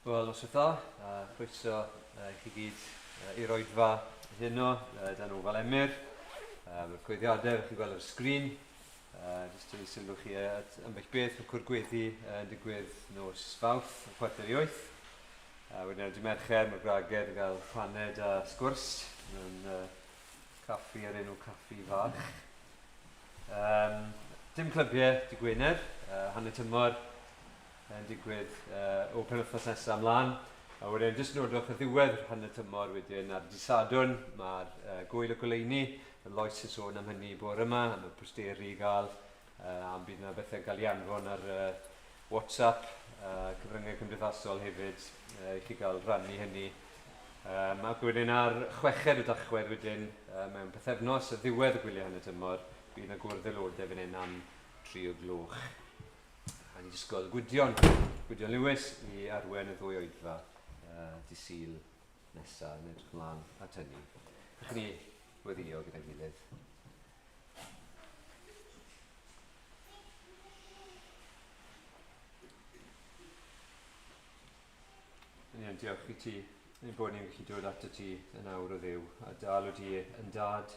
Wel, noswaith dda, a chroeso i chi gyd i'r oedfa heno dan ofal Emyr. Mae'r cyhoeddiadau chi'n gweld ar y sgrin. Jyst tynnu sylw chi at ambell beth, mae cwr gweddi yn digwydd nos Fawrth, 7:45. A wedyn ar dy Mercher, mae'r gwragedd yn cael paned a sgwrs mewn caffi ar enw Caffi Fach. Um, dim clybiau dy Gwener, hanner tymor yn digwydd o penwythnos nesaf ymlaen. A wedyn, jyst nodwch y ddiwedd hanner tymor wedyn ar dydd Sadwrn, mae'r Gwyl y Goleuni, mae Lois yn sôn am hynny bore yma, am y posteri i gael, am bydd yna bethau'n cael ei anfon ar WhatsApp, cyfryngau cymdeithasol hefyd, i chi gael rhannu hynny. Um, ac wedyn ar chweched o Dachwedd wedyn, mewn pythefnos, y ddiwedd y gwyliau hanner tymor, bydd yna gwrdd aelodau fan hyn am 3 o gloch. A ni'n disgwyl Gwydion, Gwydion Lewis, i arwen y ddwy oedfa dy Sul nesaf yn edrych ymlaen at hynny. Ych ni weddio gyda'n gilydd. Yn iawn, diolch i ti, ein bod ni'n gallu dod ato ti yn awr o Dduw, a dal o di yn dad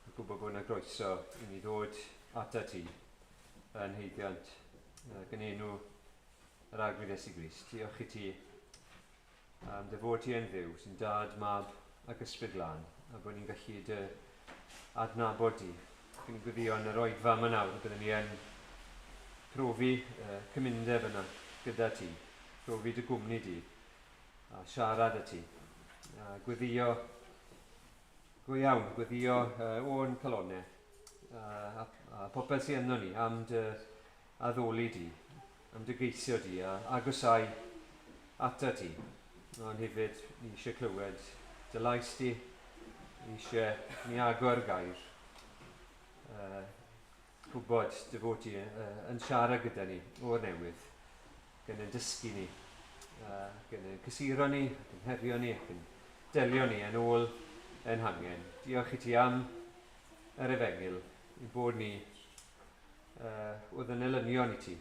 Dwi'n gwybod bod yna groeso i ni ddod ata ti yn heidiant ac yn enw yr Arglwydd Iesu Grist. Diolch i ti am dy fod ti yn Dduw sy'n dad, mab ac ysbryd glân, a bod ni'n gallu dy adnabod di. Ac ni'n gweddio yn yr oedfa yma nawr, byddwn ni yn profi uh, cymundeb yna gyda ti, profi dy gwmni di, a siarad â ti, a gweddio Go iawn, gweddio o'n calonnau a, a popeth sydd yno ni am dy addoli di, am dy geisio di a agosau ata ti. Ond hefyd, ni eisiau clywed dy lais di, ni eisiau ni agor y gair, uh, gwybod dy fod ti uh, yn siarad gyda ni o'r newydd, gan yn dysgu ni, uh, gan yn cysuro ni, ac yn herio ni, ac yn delio ni yn ôl ein hangen. Diolch i ti am yr efengyl, i bod ni uh, oedd yn elynion i ti,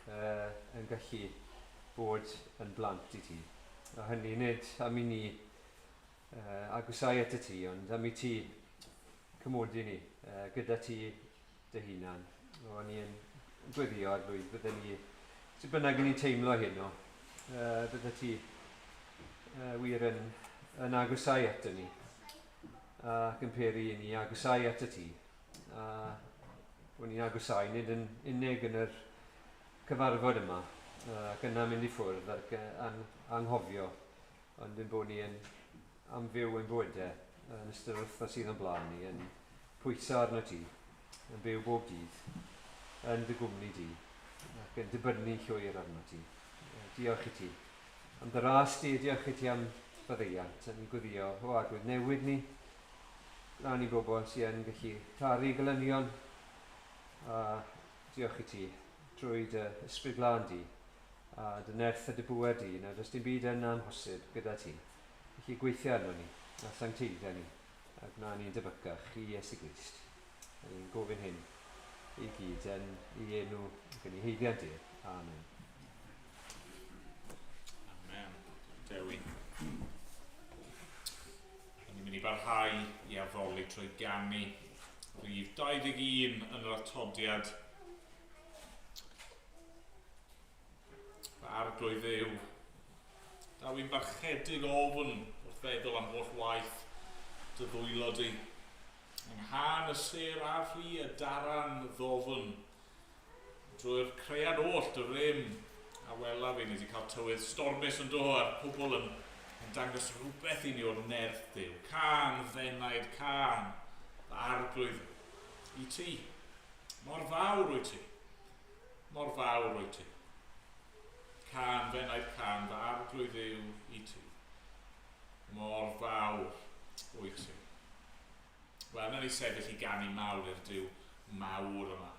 uh, yn gallu bod yn blant i ti. A hynny nid am i ni uh, agosau at y ti, ond am i ti cymodi ni uh, gyda ti dy hunan. O, ni yn gweddio arglwydd, bydden ni, sut bynnag ni'n teimlo heno, uh, bydde ti uh, wir yn, yn agosau ato ni, ac yn peri i ni agosau ato ti. A bod ni'n agosau nid yn unig yn yr cyfarfod yma, ac yna mynd i ffwrdd ac anghofio, ond yn bod ni yn am fyw ein bywydau yn ystod yr wythnos sydd o'n blaen ni, yn pwyso arno ti, yn byw bob dydd, yn dy gwmni di, ac yn dibynnu llwyr arno ti. Diolch i ti am dy ras di, diolch i ti am faddeuant, a ni'n gweddio, o Arglwydd, newid ni, gwna ni bobl sydd yn gallu caru gelynion, a diolch i ti drwy dy ysbryd glân di, a dy nerth a dy bŵer di, nad oes dim byd yn amhosib gyda ti. Felly gweithio arno ni, a sancteiddio ni, a gwna ni'n debycach i Iesu Grist. A ni'n gofyn hyn i gyd yn ei enw ac yn ei haeddiant ef. Amen. Amen. Dewi. Ni'n mynd i barhau i addoli trwy ganu rhif 21 yn yr atodiad. Fy arglwydd Dduw, daw i'n barchedig ofn wrth feddwl am holl waith dy ddwylo di. Yng nghân y sêr a rhi y daran ddofn, drwy'r cread oll dy rym a welaf i. Ni wedi cael tywydd stormus yn do, a'r pobl yn, yn dangos rhywbeth i ni o'r nerth Duw. Cân, ddenaid, cân, fy arglwydd, i ti. Mor fawr wyt ti. Mor fawr wyt ti. Cân, fenaid cân, fy arglwydd yw i ti. Mor fawr wyt ti. Wel, na ni sefyll i ganu mawr i'r Duw mawr yma.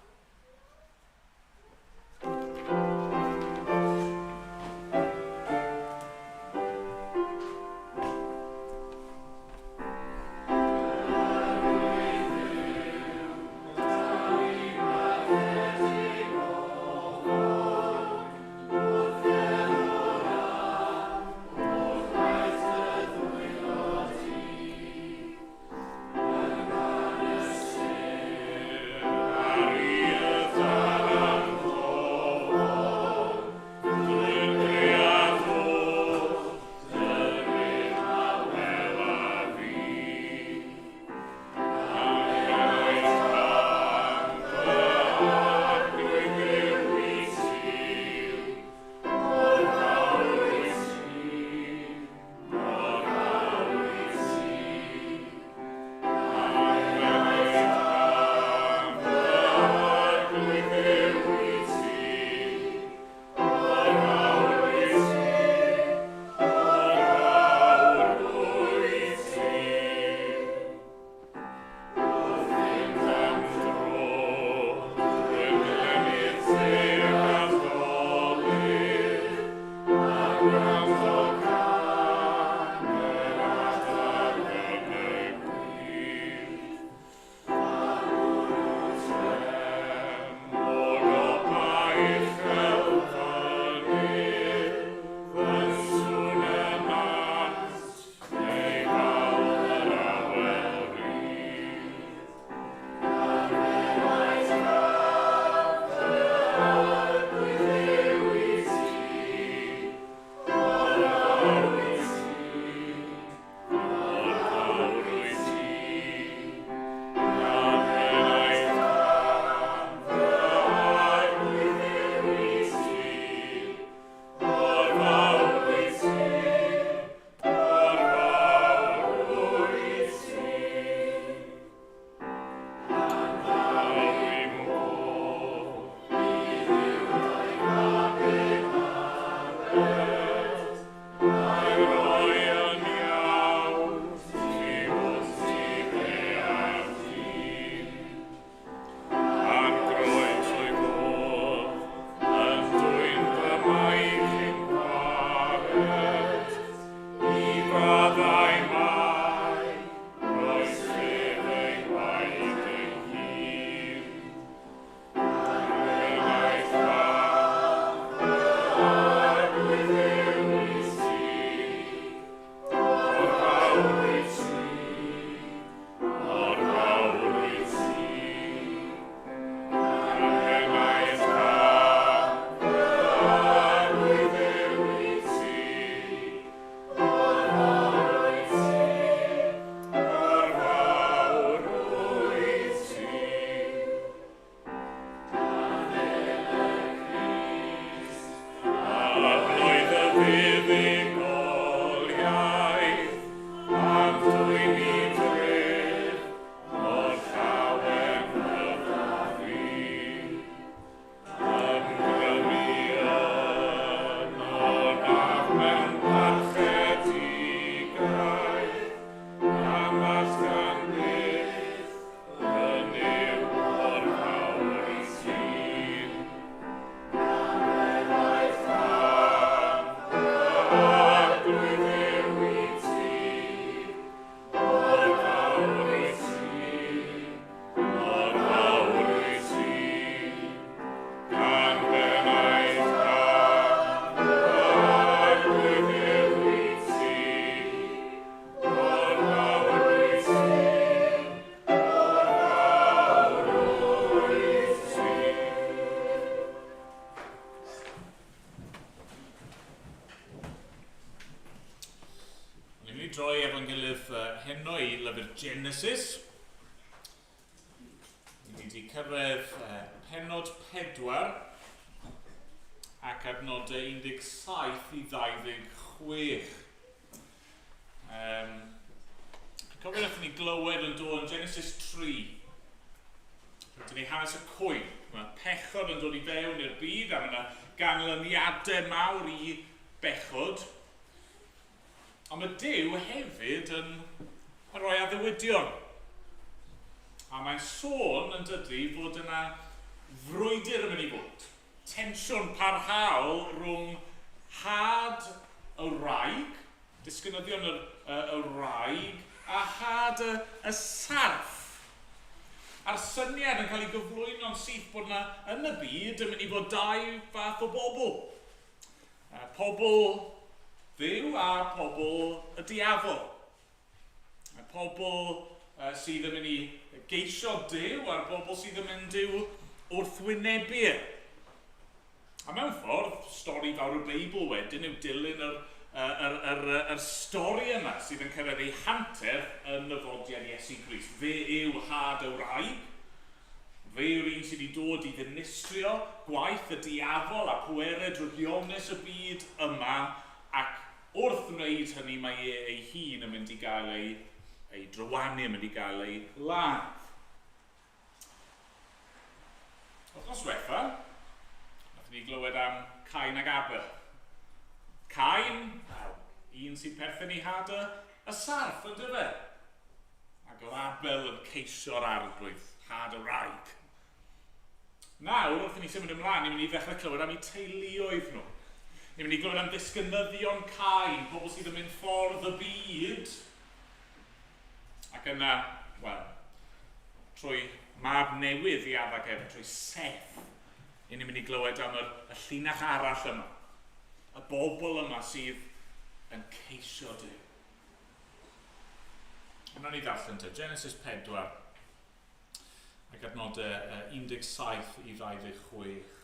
cyrraedd heno i lyfr Genesis. Ni wedi cyrraedd penod 4 ac adnodau 17 i 26. Cofio wnaethon ni glywed yn dod yn Genesis 3. Rydyn ni hanes y cwyn. Mae pechod yn dod i fewn i'r byd a mae yna ganlyniadau mawr i bechod. Ond mae Duw hefyd yn rhoi addewidion. A mae'n sôn yn dydy fod yna frwydr yn mynd i fod. Tensiwn parhaol rhwng had y wraig, disgynyddion yr, y, y wraig, a had y, y sarff. A'r syniad yn cael ei gyflwyno'n syth bod yna yn y byd yn mynd i fod dau fath o bobl. Pobl Dduw a pobl y diafol. Y pobl sydd yn mynd i geisio Duw a'r bobl sydd yn mynd i'w wrthwynebu e. A mewn ffordd, stori fawr y Beibl wedyn yw dilyn yr, yr, yr, yr, stori yma sydd yn cyrraedd ei hanterth yn nyfodiad Iesu Grist. Fe yw had y wraig, Fe yw'r un sydd wedi dod i ddinistrio gwaith y diafol a pwerau drygionus y byd yma, ac wrth wneud hynny mae e ei hun yn mynd i gael ei, ei drywanu, yn mynd i gael ei ladd. Wythnos diwetha, nath ni glywed am Cain ag Abel. Cain, wel, un sy'n perthyn i had y, y sarff, yn dyfe? Ac oedd Abel yn ceisio'r arglwydd, had y wraig. Nawr, wrth i ni symud ymlaen, ni'n mynd i ddechrau clywed am eu teuluoedd nhw. Ni'n mynd i glywed am ddisgynyddion Cain, pobl sydd yn mynd ffordd y byd. Ac yna, wel, trwy mab newydd i Adda ac Efa, trwy Seth, ni'n mynd i glywed am yr, y llinach arall yma. Y bobl yma sydd yn ceisio Duw. Ond nawn ni ddarllen te. Genesis 4 ac adnodau 17 i 26.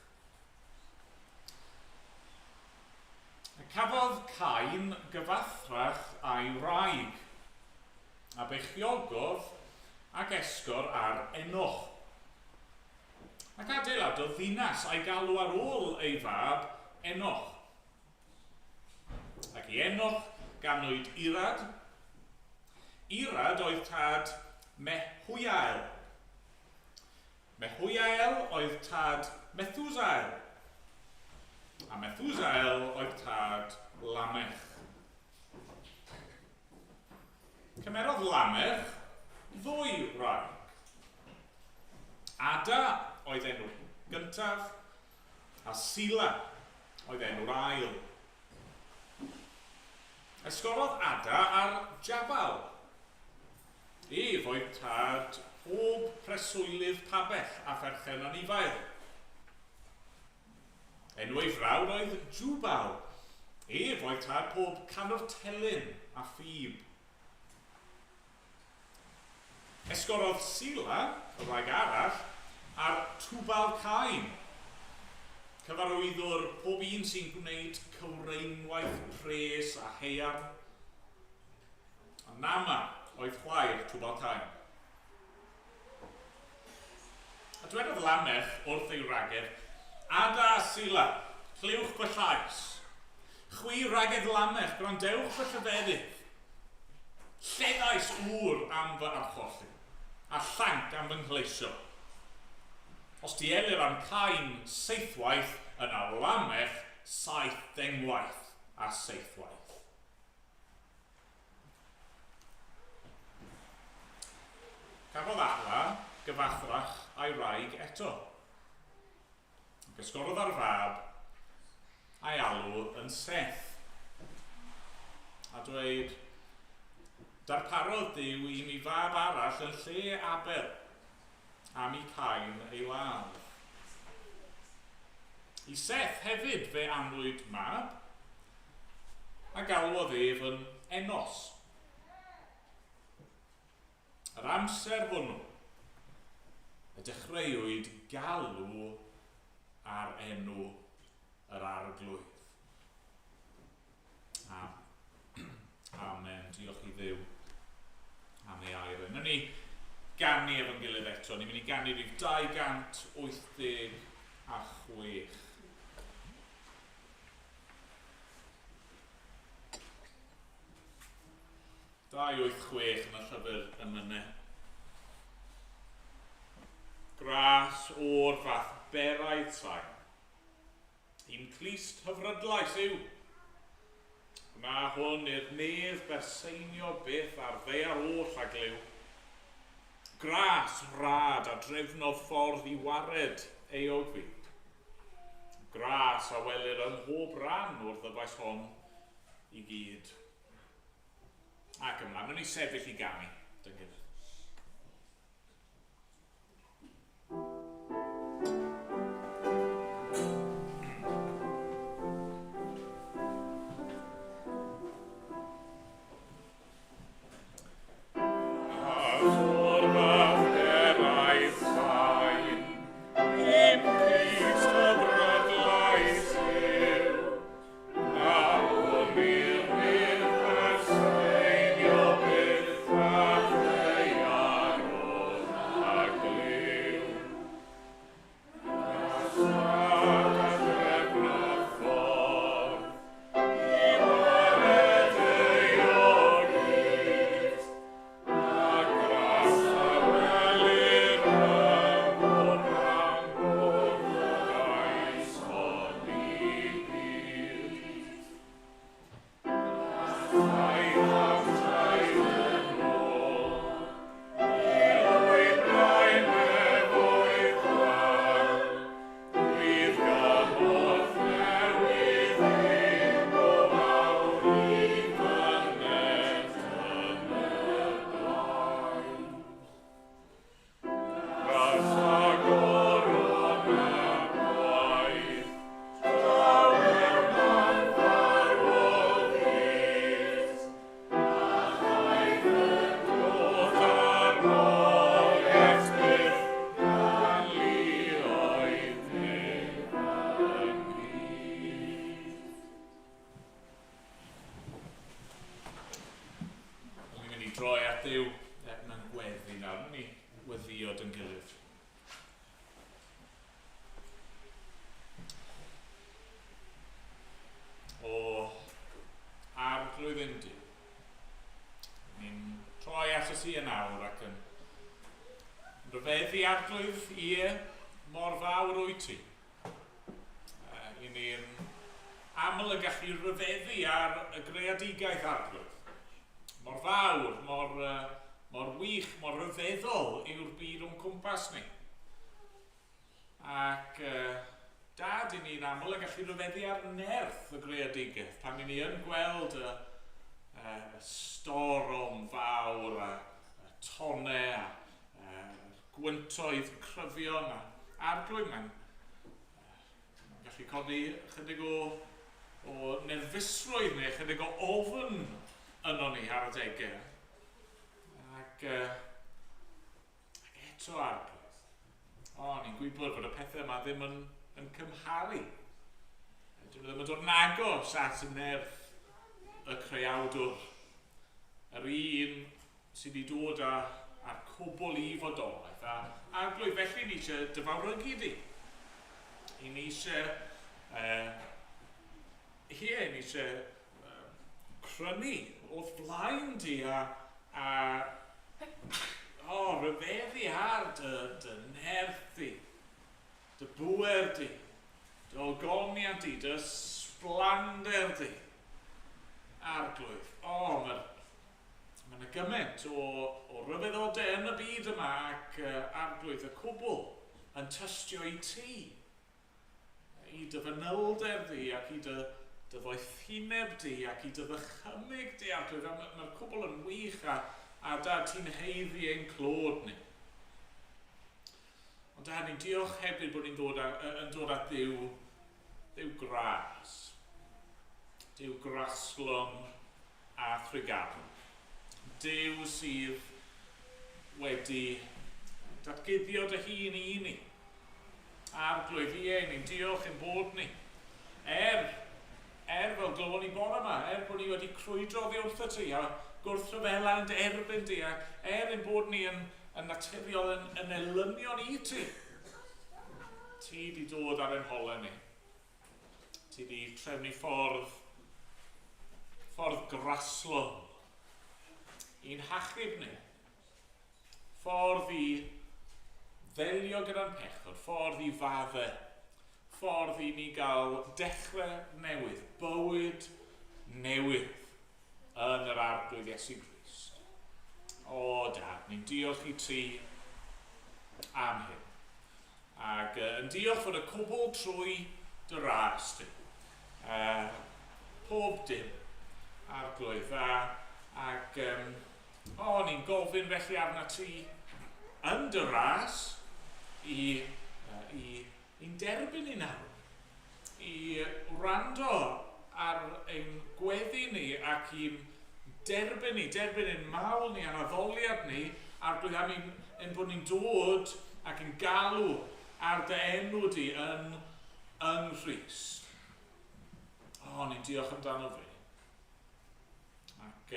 Cafodd Cain gyfathrach a'i wraig, a beichiogodd ac esgor ar Enoch. Ac adeiladodd ddinas a'i galw ar ôl ei fab Enoch. Ac i Enoch ganwyd Irad. Irad oedd tad Mehwyael. Mehwyael oedd tad Methusael. A Methusael oedd tad Lamech. Cymerodd Lamech ddwy wraig. Ada oedd enw gyntaf, a Sila oedd enw'r ail. Esgorodd Ada ar Jabal. Ef oedd tad pob preswylydd pabell a pherchen anifail. Enw ei frawd oedd Jubal. Ef oedd tad pob canwr telyn a phib. Esgorodd Sila, y wraig arall, ar Tubal Cain, cyfarwyddwr pob un sy'n gwneud cywreinwaith pres a haearn. A Nama oedd chwaer Tubal Cain. A dwedodd Lamech wrth ei wragedd, Ada a Sila, clywch fy llais. Chwi wragedd Lamech, gwrandewch fy lleferydd. Lleddais ŵr am fy archolli, a llanc am fy nghleisio. Os dielir am Cain seithwaith, yna Lamech saith dengwaith a seithwaith. Cafodd Alla gyfathrach a'i wraig eto. Ac ysgorodd ar fab a'i alw yn Seth. A dweud, darparodd Duw i mi fab arall yn lle Abel, am i Cain ei ladd. I Seth hefyd fe anwyd mab, a galwodd ef yn Enos. Yr amser hwnnw, y dechreuwyd galw ar enw yr Arglwydd. Amen. Diolch i Dduw. Ni ganu efo'n gilydd eto. Ni'n mynd i ganu rhif 286. 286 yn y llyfr emynau. Gras o'r fath beraidd sain. I'm clust hyfrydlais yw. Gwna hwn i'r nef berseinio byth ar ddaear oll a glyw. Gras rad a drefnodd ffordd i wared euog fi. Gras a welir ym mhob ran o'r ddyfais hon i gyd. Ac ymlaen, wnawn ni sefyll i ganu, dy'n gilydd. Rhyfeddu Arglwydd, ie, mor fawr wyt ti. I ni'n aml yn gallu rhyfeddu ar y greadigaeth Arglwydd. Mor fawr, mor, mor wych, mor rhyfeddol yw'r byd o'n cwmpas ni. Ac dad, i ni'n aml yn gallu rhyfeddu ar nerth y greadigaeth pan i ni yn gweld y, y storom fawr a y tonau a gwyntoedd cryfion a Arglwydd, mae'n gallu codi chydig o, o nerfusrwydd neu chydig o ofn yno ni ar adegau. Ac, ac eto Arglwydd, o, ni'n gwybod fod y pethau yma ddim yn, yn cymharu. Dyn nhw ddim yn dod yn agos at nerth y creawdwr. Yr un sydd wedi dod â, â'r cwbl i fodolaeth. A Arglwydd, felly ni eisiau dy fawrygu di. I ni eisiau, ie, ni eisiau crynu o'th flaen di a, a o, rhyfeddu ar dy, dy nerth di, dy bŵer di, dy ogoniant di, dy sblander di. Arglwydd, o, mae'r Mae yna gymaint o, o ryfeddodau yn y byd yma ac Arglwydd y cwbl yn tystio i ti, i dy fanylder di ac i dy, dy ddoethineb di ac i dy ddychymyg di, Arglwydd. Mae'r ma cwbl yn wych a, a da ti'n heiddi ein clod ni. Ond da ni'n diolch hefyd bod ni'n dod, a, yn dod at Dduw, Dduw gras, Duw graslon a thrugarog. Duw sydd wedi datguddio dy hun i ni. Arglwydd, ie, ni'n diolch ein bod ni. Er, er fel glywon ni bore yma, er bod ni wedi crwydro oddi wrtho ti a, gwrthryfela yn dy erbyn di, ac er ein bod ni yn, yn naturiol yn, yn elynion i ti, ti di dod ar ein holau ni. Ti di trefnu ffordd, ffordd graslon i'n hachub ni. Ffordd i ddelio gyda'n pechod, ffordd i fadde, ffordd i ni gael dechrau newydd, bywyd newydd yn yr Arglwydd Iesu Grist. O, Dad, ni'n diolch i ti am hyn. Ac yn diolch fod y cwbl trwy dy ras di. Pob dim, Arglwydd. A, ac, o, ni'n gofyn felly arna ti yn dy ras i, i, i'n derbyn ni nawr, i wrando ar ein gweddi ni ac i'n derbyn ni, derbyn ein mawl ni a'n addoliad ni, Arglwydd, am ein, ein bod ni'n dod ac yn galw ar dy enw di yn, yng Nghrist. O, ni'n diolch amdano fe. Ac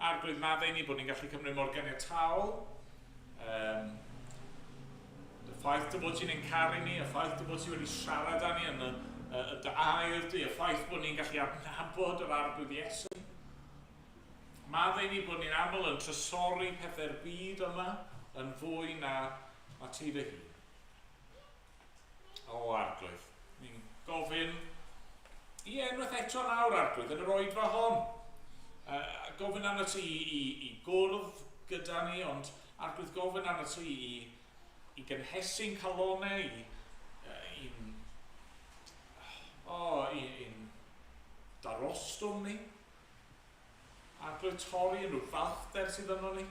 Arglwydd, maddau ni bod ni'n gallu cymryd mor ganiataol. Y ffaith dy fod ti'n ein caru ni, y ffaith dy fod ti wedi siarad â ni yn y, y, y dy air di, y ffaith bod ni'n gallu adnabod yr Arglwydd Iesu. Maddau ni bod ni'n aml yn trysori pethau'r byd yma yn fwy na, na ti dy hun. O, Arglwydd, ni'n gofyn, ie, unwaith eto nawr, Arglwydd, yn yr oedfa hon. Gofyn arno ti i, i, i gwrdd gyda ni, ond Arglwydd, gofyn arno ti i, i gynhesu'n calonau, i, i'n, o, i'n darostwng ni. Arglwydd, torri unrhyw falchder sydd yno ni.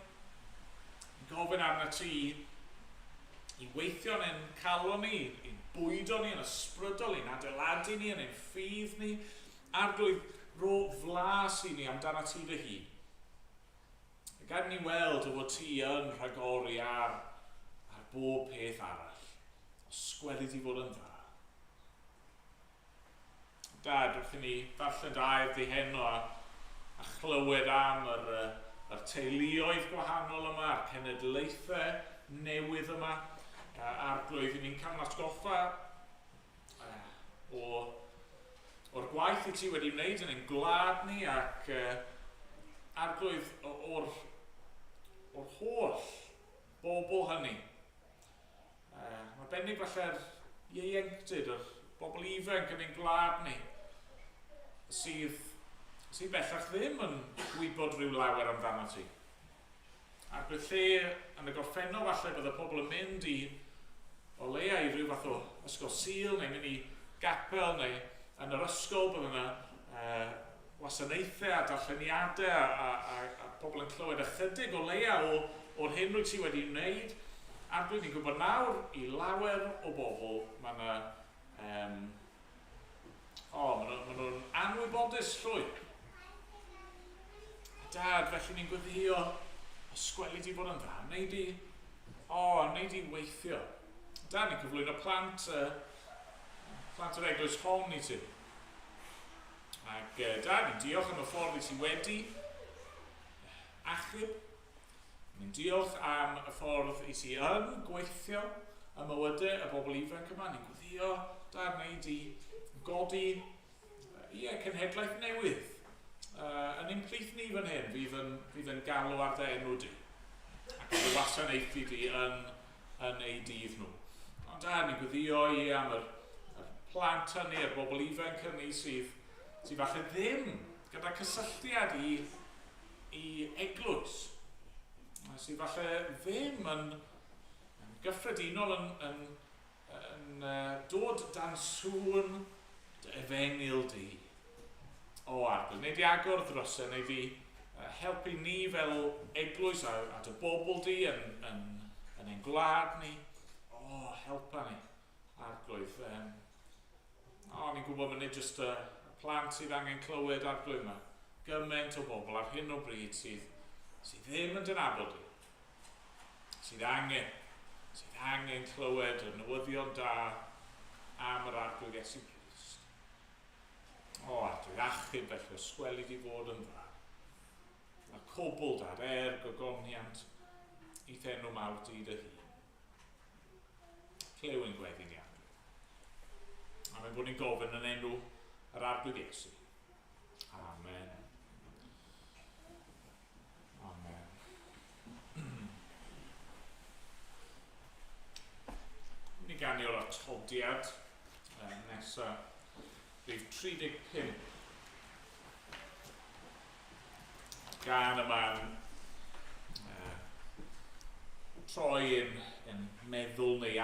Yn gofyn arna ti i weithio yn ein calon ni, i'n bwydo ni yn ysbrydol, i'n adeiladu ni yn ein ffydd ni. Arglwydd, rho flas i ni amdana ti dy hun. Gad ni weld o fod ti yn rhagori ar, ar bob peth arall. Os gweli di fod yn dda. Dad, wrth i ni ddarllen dy air di heno a, a chlywed am yr, yr teuluoedd gwahanol yma, a'r cenedlaethau newydd yma, Arglwydd, i ni'n cael atgoffa o, o'r gwaith i ti wedi wneud yn ein gwlad ni ac Arglwydd o'r, o'r holl bobl hynny. Mae'n arbennig falle'r ieuenctid, yr bobl ifanc yn ein gwlad ni, sydd, sydd bellach ddim yn gwybod rhyw lawer amdano ti. Ac bydd lle yn y gorffennol falle bydd y pobl yn mynd i o leia i ryw fath o ysgol Sul neu mynd i gapel neu yn yr ysgol bydd yna wasanaethau a darlleniadau a, a, a, a pobl yn clywed ychydig o leia o, o'r hyn rwyt ti wedi wneud. A dwi'n ni'n gwybod nawr i lawer o bobl mae yna um, o, maen nhw'n ma nhw anwybodus llwy. Dad, felly ni'n gweddio, os gweli di fod yn dda, neu di, o, neu di weithio. Dad, ni'n cyflwyno plant, plant yr eglwys hon i ti. Ac Dad, ni'n diolch am y ffordd i ti wedi achub. Ni'n diolch am y ffordd i ti yn gweithio y mywydau y bobl ifanc yma. Ni'n gweddio, Dad, neu di godi ie, cenhedlaeth newydd yn ein plith ni fan hyn fydd yn, fydd yn galw ar dy enw di ac yn wasanaethu di yn, yn eu dydd nhw. Ond da, ni'n gweddio i am yr, yr plant hynny, yr bobl ifanc hynny sydd, sydd falle ddim gyda cysylltiad i, i eglwys, sydd falle ddim yn, yn gyffredinol yn, yn, yn dod dan sŵn dy efengyl di. O, Arglwydd, neu di agor ddrysau, neu di helpu ni fel eglwys a, a dy bobl di yn, yn, yn ein gwlad ni. O, helpa ni, Arglwydd. O, ni'n gwybod mae nid jyst y, y plant sydd angen clywed Arglwydd yma. Gymaint o bobl ar hyn o bryd sydd, sydd ddim yn dynabod di. Sydd angen, sydd angen clywed y newyddion da am yr Arglwydd Iesu Grist. O, Arglwydd, achub felly, os gweli di fod yn dda. cwbl dad gogoniant i'th enw mawr di dy hun. Clyw ein gweddi ni Arglwydd. A mae'n bod ni'n gofyn yn enw yr Arglwydd Iesu. Amen. Amen. Ni ganu o'r atodiad nesaf, rhif 35. Gan yma'n troi yn meddwl neu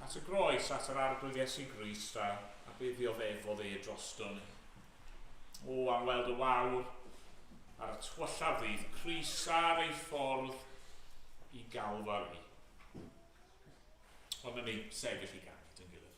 at y groes, at yr Arglwydd Iesu Grist a be ddioddefodd e drosto ni. O, am weld y wawr ar y tywyllaf ddydd, Crist ar ei ffordd i Galfari. Ond ni sefyll i ganu dyn gilydd.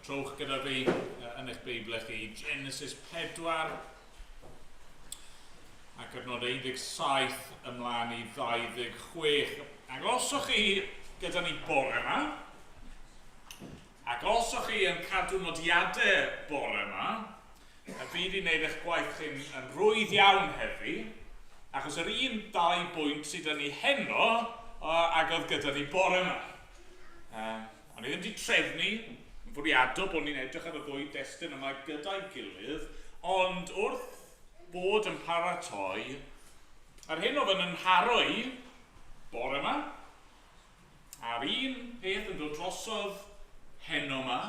Trowch gyda fi yn eich Beiblau chi Genesis 4 ac adnod 17 ymlaen i 26. Ac os o'ch chi gyda ni bore yma, ac os o'ch chi yn cadw nodiadau bore yma, a fi wedi gwneud eich gwaith chi'n yn rwydd iawn heddi, achos yr un dau bwynt sydd 'da ni heno ag oedd gyda ni bore yma. O'n i ddim wedi trefnu, yn fwriadol bod ni'n edrych ar y ddwy destun yma gyda'i gilydd, ond wrth bod yn paratoi, yr hyn oedd yn 'y nharo i bore yma, a'r un peth yn dod drosodd heno yma,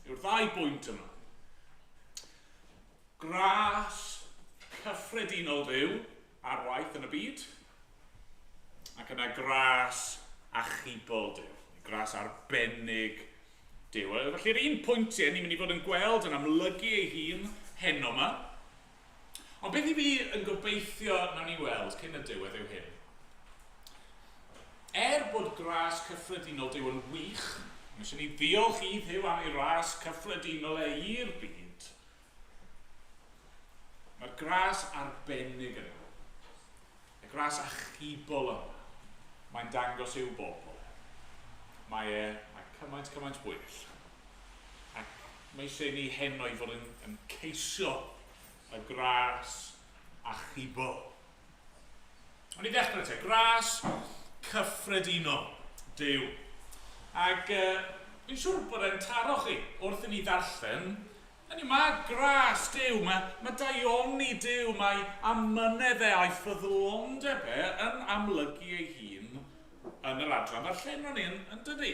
yw'r ddau bwynt yma. Gras cyffredinol Dduw ar waith yn y byd, ac yna gras achubol Duw, gras arbennig Duw. Felly'r un pwyntiau ni'n mynd i fod yn gweld yn amlygu ei hun heno yma. Ond beth i fi yn gobeithio nawn ni weld cyn y diwedd yw hyn. Er bod gras cyffredinol Duw yn wych, mae eisiau ni ddiolch i Dduw am ei ras cyffredinol e i'r byd, mae'r gras arbennig yna, y gras achubol yna, mae'n dangos i'w bobl e. Mae e, mae cymaint, cymaint well. Ac mae eisiau ni heno i fod yn, yn ceisio y gras achubol. Ond i ddechrau te, gras cyffredinol Duw. Ac fi'n siŵr bod e'n taro chi wrth i ni ddarllen. Hynny, mae gras Duw, mae, mae daioni Duw, mae amynedd e a'i ffyddlondeb e yn amlygu ei hun yn yr adran ddarllenon ni, yn, yn dydy?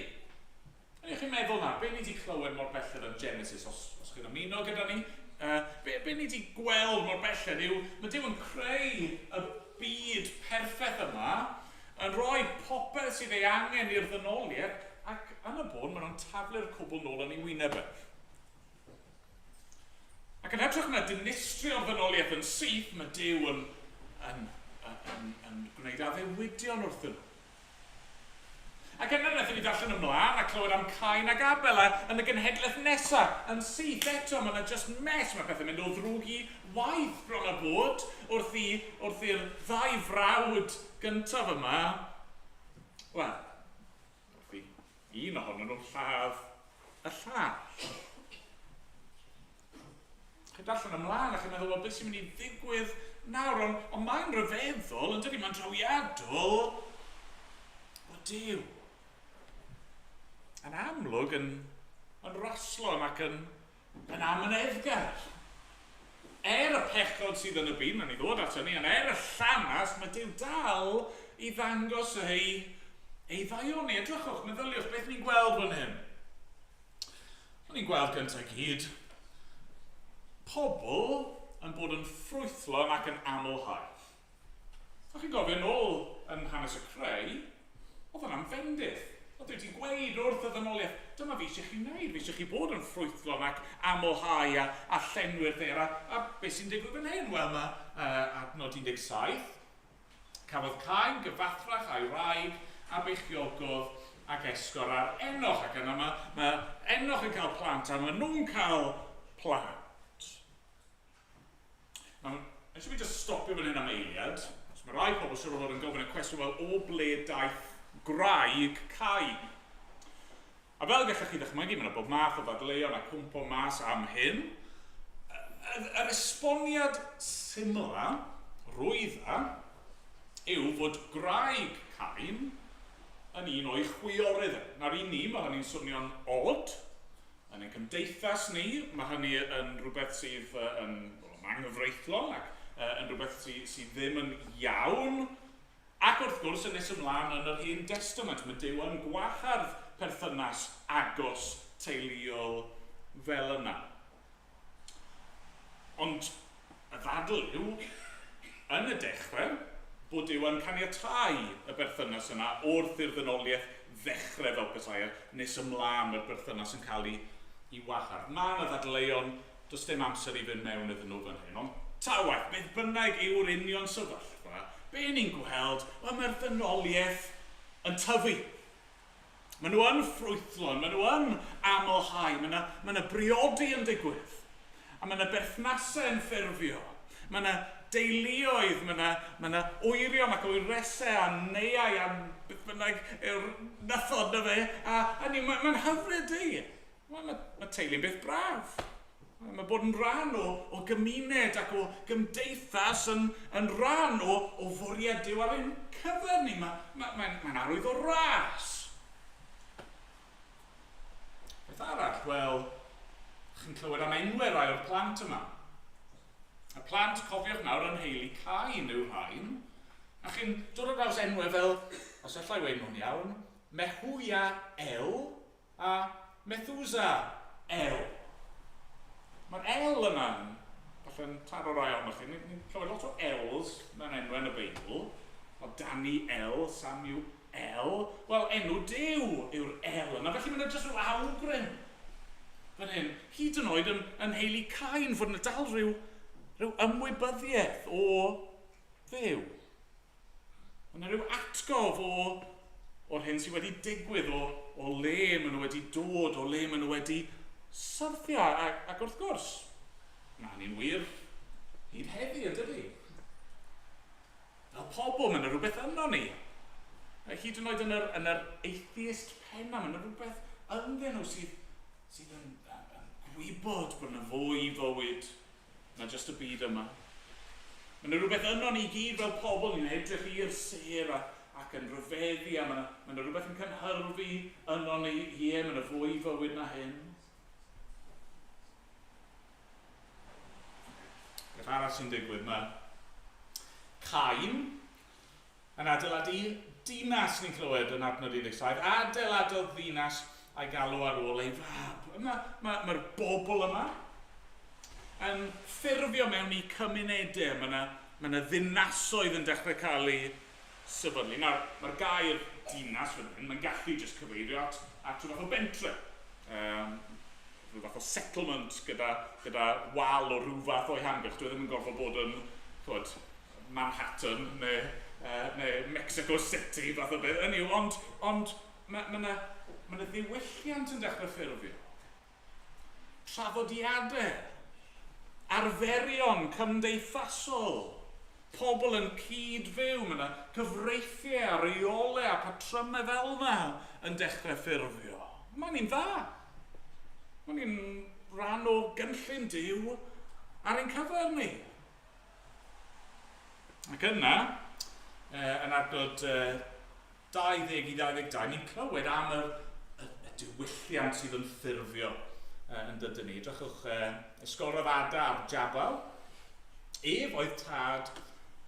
Ydych chi'n meddwl nawr, be ni wedi clywed mor belled yn Genesis, os, os chi'n ymuno gyda ni, be, be ni wedi gweld mor belled yw, mae Duw yn creu y byd perffaith yma, yn rhoi popeth sydd ei angen i'r ddynoliaeth, ac yn y bôn maen nhw'n taflu'r cwbl nôl yn ei wyneb e. Ac yn hytrach na dinistrio'r ddynoliaeth yn syth, mae Duw yn, yn, yn, yn, yn gwneud addewidion wrthyn nhw. Ac yna wnaethon ni ddarllen ymlaen a clywed am Cain ac Abel a yn y genhedlaeth nesa, yn syth eto, mae yna jyst mess, mae pethau'n mynd o ddrwg i waeth bron a bod wrth i, wrth i'r ddau frawd gyntaf yma, wel, wrth i un ohonyn nhw lladd y llall. Chi'n darllen ymlaen a chi'n meddwl, wel, beth sy'n mynd i ddigwydd nawr? Ond, ond mae'n rhyfeddol, yn dydy, mae'n drawiadol o Duw. Yn amlwg yn, yn raslon ac yn, yn amyneddgar. Er y pechod sydd yn y byd, nawn ni ddod at hynny, ond er y llanast, mae Duw dal i ddangos ei, ei ddaioni. Edrychwch, meddyliwch, beth ni'n gweld fan hyn. O'n i'n gweld gyntaf gyd pobl yn bod yn ffrwythlon ac yn amlhau. O'ch chi'n gofio nôl yn hanes y creu, oedd hwnna'n fendith. Oedd wedi gweud wrth y ddynoliaeth, dyma fi eisiau chi wneud, fi eisiau chi bod yn ffrwythlon ac amlhau a, a llenwi'r ddaear. A, a beth sy'n digwydd fan hyn? Wel, mae adnod 17, Cafodd Cain gyfathrach â'i wraig, a beichiogodd ac esgor ar Enoch. Ac yna mae, mae Enoch yn cael plant, a maen nhw'n cael plant. Nawr, eisiau fi jyst stopio fan hyn am eiliad. Os mae rai pobl siwr o fod yn gofyn y cwestiwn, wel, o ble daeth gwraig Cain? A fel gallech chi ddychmygu, mae yna bob math o ddadleuon a cwmpo mas am hyn. Yr esboniad symla, rwydda, yw fod gwraig Cain yn un o'i chwiorydd e. Nawr i ni, mae hynny'n swnio'n od. Yn ein cymdeithas ni, mae hynny yn rhywbeth sydd yn, well, yn anghyfreithlon ac yn rhywbeth sydd, sydd ddim yn iawn. Ac wrth gwrs, yn nes ymlaen yn yr Hen Destament, mae Duw yn gwahardd perthynas agos teuluol fel yna. Ond y ddadl yw, yn y dechrau, bod Duw yn caniatáu y berthynas yna wrth i'r ddynoliaeth ddechrau fel petai, a nes ymlaen mae'r berthynas yn cael ei, ei wahardd. Mae yna ddadleuon, does dim amser i fynd mewn iddyn nhw fan hyn, ond ta waeth, beth bynnag yw'r union sefyllfa, be ni'n gweld, wel mae'r ddynoliaeth yn tyfu. Maen nhw yn ffrwythlon, maen nhw yn amlhau, mae yna, mae yna briodi yn digwydd. A mae yna berthnasau yn ffurfio. Mae yna deuluoedd, mae yna, mae yna wyrion ac wyresau a neiau a beth bynnag yw'r nythod na fe. A, a ni, mae'n ma hyfryd di. Mae, mae, mae teulu'n beth braf. Mae bod yn rhan o, o gymuned ac o gymdeithas yn, yn rhan o, o fwriad Duw ar ein cyfer ni. Mae'n mae, mae, mae arwydd o ras. Beth arall? Wel, chi'n clywed am enwau rai o'r plant yma. Y plant, cofiwch nawr, yn heili Cain yw'r rhain. A chi'n dod ar draws enwau fel, os allai weud nhw'n iawn, Mehuia El a Methusa El. Mae'r El yna'n falle'n taro rai ohonoch chi. Ni'n ni clywed lot o L's mewn enwau yn y Beibl. O Danny L, Samuel L. Wel, enw Duw yw'r El yna, felly mae yna jyst rhyw awgrym fan hyn. Hyd yn oed yn, yn heili Cain, fod yna dal rhyw, rhyw ymwybyddiaeth o Dduw. Mae yna rhyw atgof o, o'r hyn sydd wedi digwydd, o, o le maen nhw wedi dod, o le maen nhw wedi syrthio. Ac, ac wrth gwrs, mae hynny'n wir hyd heddi, yn dydy? Fel pobl, mae yna rhywbeth yno ni. A hyd yn oed yn yr, yn yr atheist penna, mae yna rhywbeth ynddyn nhw sydd, sydd yn, yn, yn gwybod bod yna fwy i fywyd na jyst y byd yma. Mae yna rhywbeth yno ni gyd fel pobl, ni'n edrych i'r sêr a, ac yn rhyfeddu, a mae yna, mae yna rhywbeth yn cynhyrfu yno ni, ie, mae yna fwy i fywyd na hyn. Beth arall sy'n digwydd? Mae Cain yn adeiladu dinas, ni'n clywed yn adnod 17. Adeiladodd ddinas a'i galw ar ôl ei fab. Mae'r ma, ma, ma bobl yma yn ffurfio mewn i cymunedau. Mae yna ma ddinasoedd yn dechrau cael eu sefydlu. Nawr, mae'r gair dinas fan hyn, mae'n gallu jyst cyfeirio at, at rhywbeth o bentre. Um, rhyw fath o settlement gyda, gyda wal o rhyw fath o'i hamgylch. Dwi e ddim yn gorfod bod yn chwod, Manhattan neu, uh, neu Mexico City fath o beth. Hynny yw, ond, ond mae ma yna ma na ddiwylliant yn dechrau ffurfio. Traddodiadau, arferion cymdeithasol, pobl yn cyd-fyw, mae yna cyfreithiau a reolau a patrymau fel yna yn dechrau ffurfio. Mae'n ni'n dda. Mae'n ni'n rhan o gynllun Duw ar ein cyfer ni. Ac yna, yn adnod 20 i 22, ni'n clywed am y, y, y diwylliant sydd yn ffurfio yn dydyn ni. Drychwch, esgorodd Ada ar Jabal. Ef oedd tad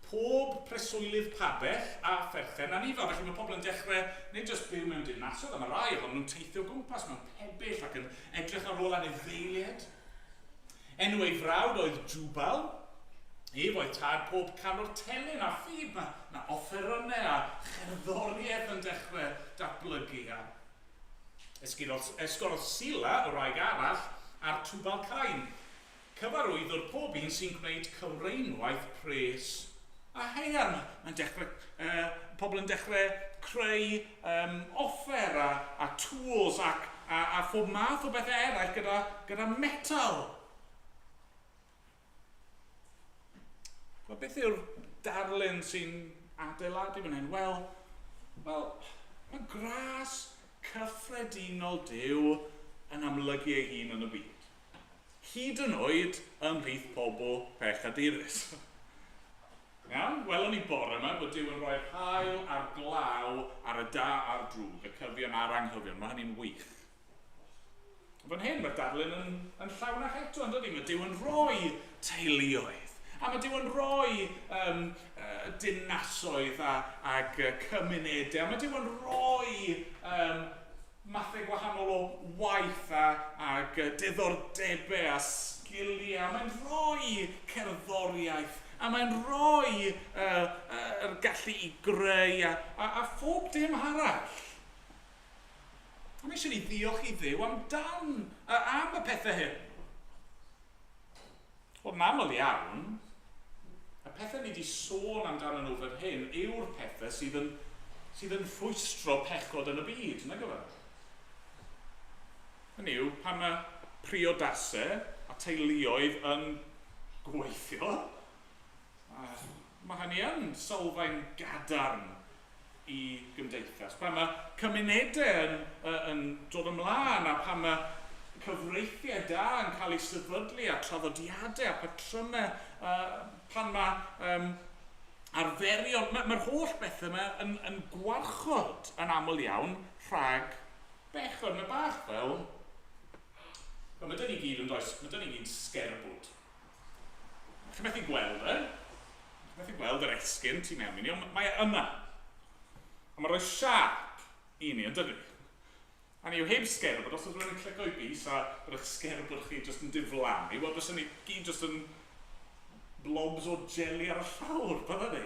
pob preswylydd pabell a pherchen anifail. Felly mae pobl yn dechrau nid jyst byw mewn dinasoedd, a mae rai ohonyn nhw'n teithio o gwmpas mewn pebyll ac yn edrych ar ôl anifeiliaid. Enw ei frawd oedd Jubal. Ef oedd tad pob canwr telyn a ffib. Mae, mae offerynnau a cherddoriaeth yn dechrau datblygu. A esgorodd, esgorodd Sila, y wraig arall, ar Tubal Cain. Cyfarwyddwr pob un sy'n gwneud cywreinwaith pres a haearn. Mae'n dechrau, uh, pobl yn dechrau creu um, offer a, a tools ac, a, a phob math o bethau eraill gyda, gyda metal. Wel, beth yw'r darlun sy'n adeiladu fan hyn? Wel, wel, mae gras cyffredinol Duw yn amlygu ei hun yn y byd. Hyd yn oed ymhlith pobl pechadurus. Iawn? Welon ni bore yma bod Duw yn rhoi'r haul a'r glaw ar y da a'r drwg, y cyfion a'r anghyfion. Mae hynny'n wych. Fan hyn, mae'r darlun yn, yn llawnach eto, yn dydy? Mae Duw yn rhoi teuluoedd. A mae Duw yn rhoi um, dinasoedd a, ag cymunedau. A mae Duw yn rhoi um, mathau gwahanol o waith a, ag diddordebau a sgiliau. Mae'n rhoi cerddoriaeth a mae'n rhoi uh, uh, gallu i greu a, a, a phob dim arall. A mae eisiau ni ddiolch i Dduw amdan, am y pethau hyn. Wel, yn aml iawn, y pethau ni wedi sôn amdano nhw fan hyn yw'r pethau sydd yn, sydd yn rhwystro pechod yn y byd, nag yw e? Hynny yw, pan mae priodasau a teuluoedd yn gweithio, mae hynny yn sylfaen gadarn i gymdeithas. Pan mae cymunedau yn, yn dod ymlaen a pan mae cyfreithiau da yn cael eu sefydlu a traddodiadau a patrymau, pan mae arferion, mae'r ma holl bethau yma yn, yn gwarchod yn aml iawn rhag bechod. Mae bach fel, wel, mae dyn ni gyd yn does, mae dyn ni gyd sgerbwd. Chi'n methu gweld e, chi'n methu gweld yr esgyn tu mewn i ni, ond mae e yna. A mae'n rhoi siâp i ni, yn dydy? A ni yw heb sgerbwd, os oedd rhywun yn clico i bys a bod eich sgerbwd chi jyst yn diflannu, wel, bysen ni gyd jyst yn blobs o jeli ar y llawr, bydden ni?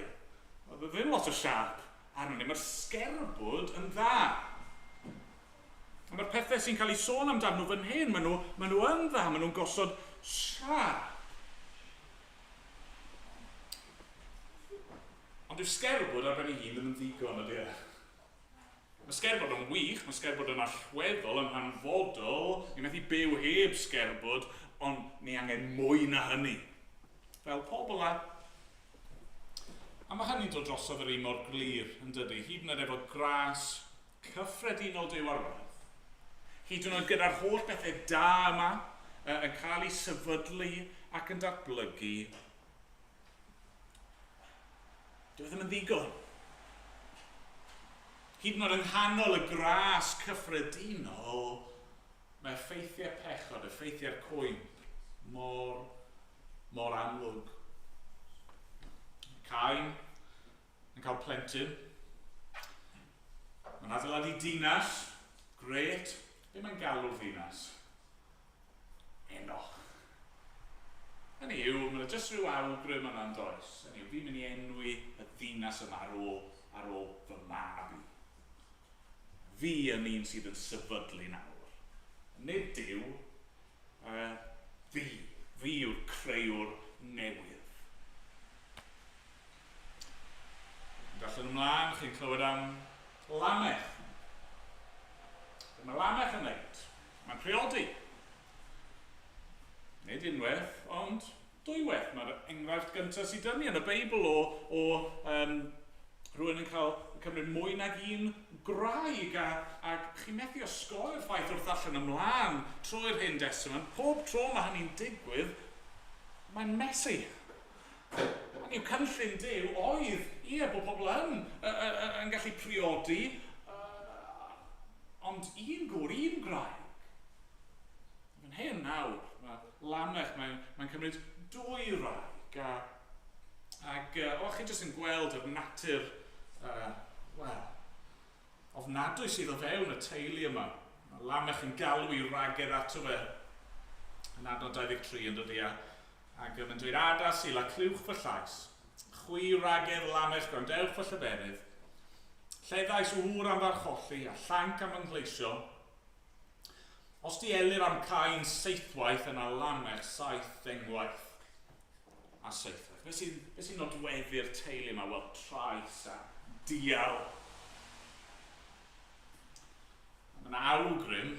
Oedd ddim lot o siâp arno ni. Mae'r sgerbwd yn dda. A mae'r pethau sy'n cael eu sôn amdano nhw fan hyn, maen nhw, maen nhw yn dda, maen nhw'n gosod siâp. Ond dyw sgerbwd ar ben ei hun ddim yn ddigon, ydy e? Mae sgerbwd yn wych, mae sgerbwd yn allweddol, yn hanfodol. Ni methu byw heb sgerbwd, ond ni angen mwy na hynny. Fel pobl a... A mae hynny'n dod drosodd yr un mor glir, yn dydy, hyd yn oed efo gras cyffredinol Duw ar waith. Hyd yn oed gyda'r holl bethau da yma yn cael eu sefydlu ac yn datblygu, Dyw e ddim yn ddigon. Hyd yn oed yng nghanol y gras cyffredinol, mae effeithiau pechod, effeithiau'r cwymp, mor, mor amlwg. Cain yn cael plentyn. Mae'n adeiladu dinas, gret. Be mae'n galw'r ddinas? Enoch. Hynny yw, mae yna jyst rhyw awgrym yna yn does. Hynny yw, fi'n mynd i enwi y ddinas yma ar ôl, ar ôl fy mab i. Fi yn un sydd yn sefydlu nawr. Nid Duw, fi. Fi yw'r creuwr newydd. Darllen ymlaen, chi'n clywed am Lamech. Be mae Lamech yn wneud? Mae'n priodi. Nid unwaith, ond dwywaith. Mae'r enghraifft gyntaf sydd dynnu yn y Beibl o, o um, rhywun yn cael cymryd mwy nag un gwraig a, ac chi'n methu osgoi'r ffaith wrth allan ymlaen trwy'r Hen Destament, pob tro mae hynny'n digwydd, mae'n messy. Hynny yw, cynllun Duw oedd, ie, bod pobl yn, yn gallu priodi, ond un gŵr, un gwraig. Fan hyn nawr, mae Lamech, mae'n mae cymryd dwy wraig, a, ac o, chi jyst yn gweld yr natur, wel, ofnadwy sydd o fewn y teulu yma. Mae Lamech yn galw i wragedd ato fe yn adnod 23 yn dydy, a Ac mae'n dweud, Ada, Sila, clywch fy llais. Chwi wragedd Lamech, gwrandewch fy lleferydd. Lleddais ŵr am farcholli, a llanc am fy nghleisio. Os dielir am Cain seithwaith, yna Lamech saith ddengwaith a seithwaith. Be sy'n be sy nodweddu'r teulu yma? Wel, trais a dial. Mae yna awgrym